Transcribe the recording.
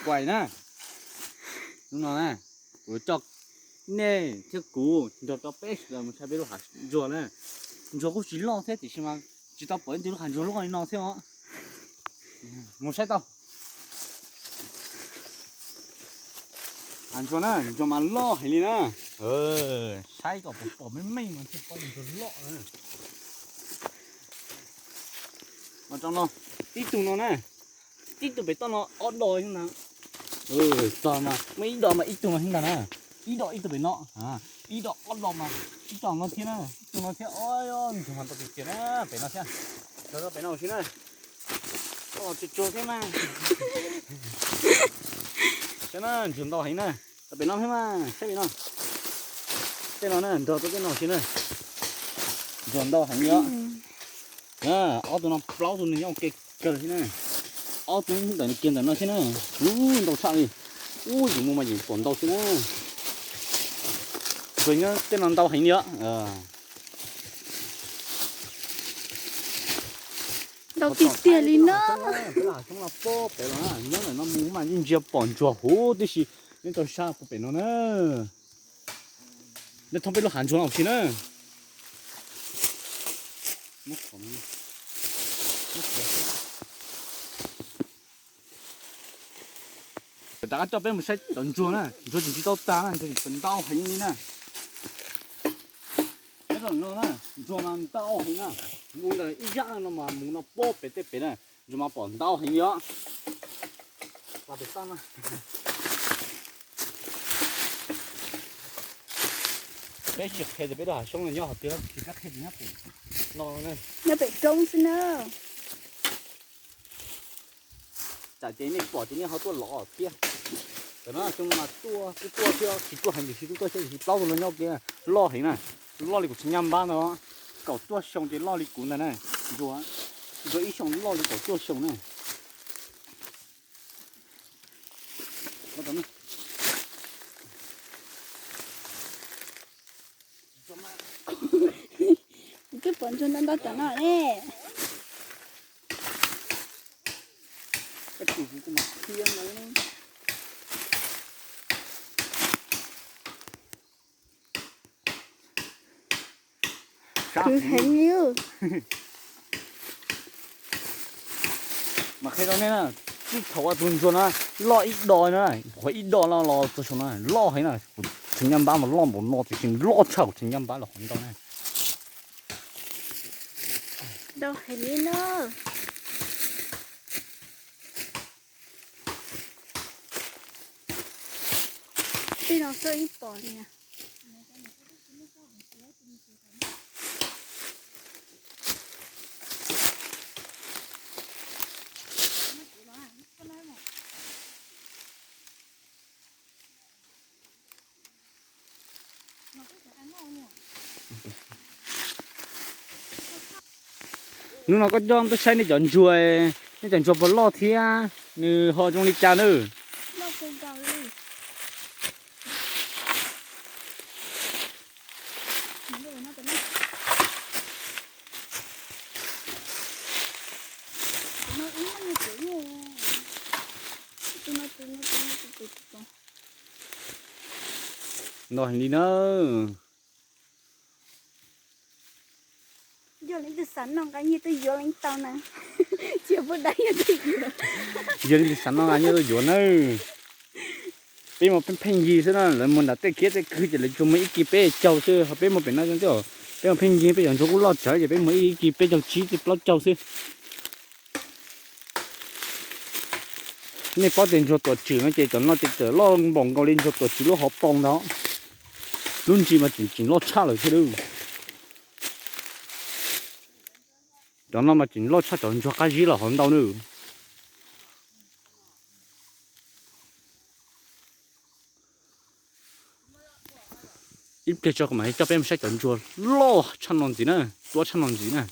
Kuais na, hnub no na, kuv coj nej thiab kuv nrog rau peb sawv daws mus saib peb lub hav ntsuag na. Ntsuag kuj tsis loj thiab tiam sis mas tsis tau pom ib tug lub hav ntsuag loj li no thiab os. Mus saib tau. Hav ntsuag na, ntsuag mas loj heev li na. Saib kom pom pom meej meej mas thiaj paub ntsuag loj na. Mas rau no, tib tug no na, tib tug pem toj no ob do ntag. Txog mas muaj ib do mas ib tug no thiab ntag na. Ib do ib tug pem no, ib do ob do mas ib tug no thiab na, ib tug no thiab. Ntsuag mas ntau tiag tiag na, pem no thiab. Nrog rau pem no ua si na. Tsuag tsuag thiab mas. Saib na, ntsuag ntau heev na. Rau pem no thiab mas, saib pem no. Tej no na, nrog rau tej no ua si na. Ntsuag ntau heev li os. Ob tug no plaub tug nws nyob ua ke kawg thiab na. Ob tug ntawm nws kiag ntawm no thiab na. Ub, ntau tshaj li. Ub, yus mus mas yus pom ntau thiab na. Ntsuag nyob tej no ntau heev li os. Ntau tiag tiag li no. Peb lub hav xyoob no pob pem los na, nyob ntawm no mus mas yeej ntsia pom ntsuag huv tib si. Neb tau sab puag pem no na. Nej thoob peb lub hav ntsuag no ua si na. Rov qab coj peb mus saib cov ntsuag na, ntsuag tseem tsis tau tag na, ntsuag tseem ntau heev li na. Peb los no na, ntsuag mas ntau heev na. Mus ntawm ib zaj no mas mus no pob pem tej pem na, ntsuag mas pom ntau heev li os. Peb tsis qhia tias peb lub hav xyoob no nyob qhov twg, tsis qhia tias nyob pem no, nyob pem roob xwb na. Tsam ces nej pom ces nej ho tuaj lov thiab. Cov no xyoo mas tuaj kuj tuaj thiab, tsis tuaj heev tiam sis kuj tuaj thiab, tiam sis plaub tug no nyob ua ke loj heev na, loj li kuv txiv nyab npab ntag. Kaum cuaj xyoo ces loj li kuv ntag na. Ntsuag, ntsuag ib xyoos loj li kaum cuaj xyoo na. Twb pom ntsuag ntau ntau tom no ne. Khwv heev li. Mas qhia rau nej na, txij thaum ua tus ntsuag na, loj ib do na, qhuav ib do no los txog xyoo na, loj heev na, kuv txiv nyab npab mas loj npaum no tiam sis loj tshaj kuv txiv nyab npab los qhov ntau na. Ntau heev li na. Tej no xwb ib pom li na. Hnub no koj coj tuaj saib nej cov ntsuag, nej cov ntsuag puas loj thiab nws ho zoo li cas nawb. Ntau heev li na. Yog leej twg xav noj nqa nyiaj tuaj yuav leej tau na. Tsis yog pub dab, yog leej twg xav noj nqa nyiaj tuaj yuav na. Peb muag pheej pheej yig xwb na, lawv muag nram tej kiab tej khw ces lawv tsuas muag ib kis peb caug xwb, ho peb muag pem no, peb muag pheej yig, peb cov ntsuag kuj loj tsawv ces peb muag ib kis peb caug tsib tej plaub caug xwb. Nej paub tias ntsuag tuam tswm no ces cov no ces txawm loj npaum nkaus li ntsuag tuam tswm lub hauv paus ntag. Lub ntsis mas tseem tseem loj tshaj lawm thiab. Cov no mas tseem loj tshaj cov ntsuag qab zib los hauv ntau na. Ib pliag tso kuv mam li coj peb mus saib cov ntsuag loj tshaj no ntxiv na, tuab tshaj no ntxiv na.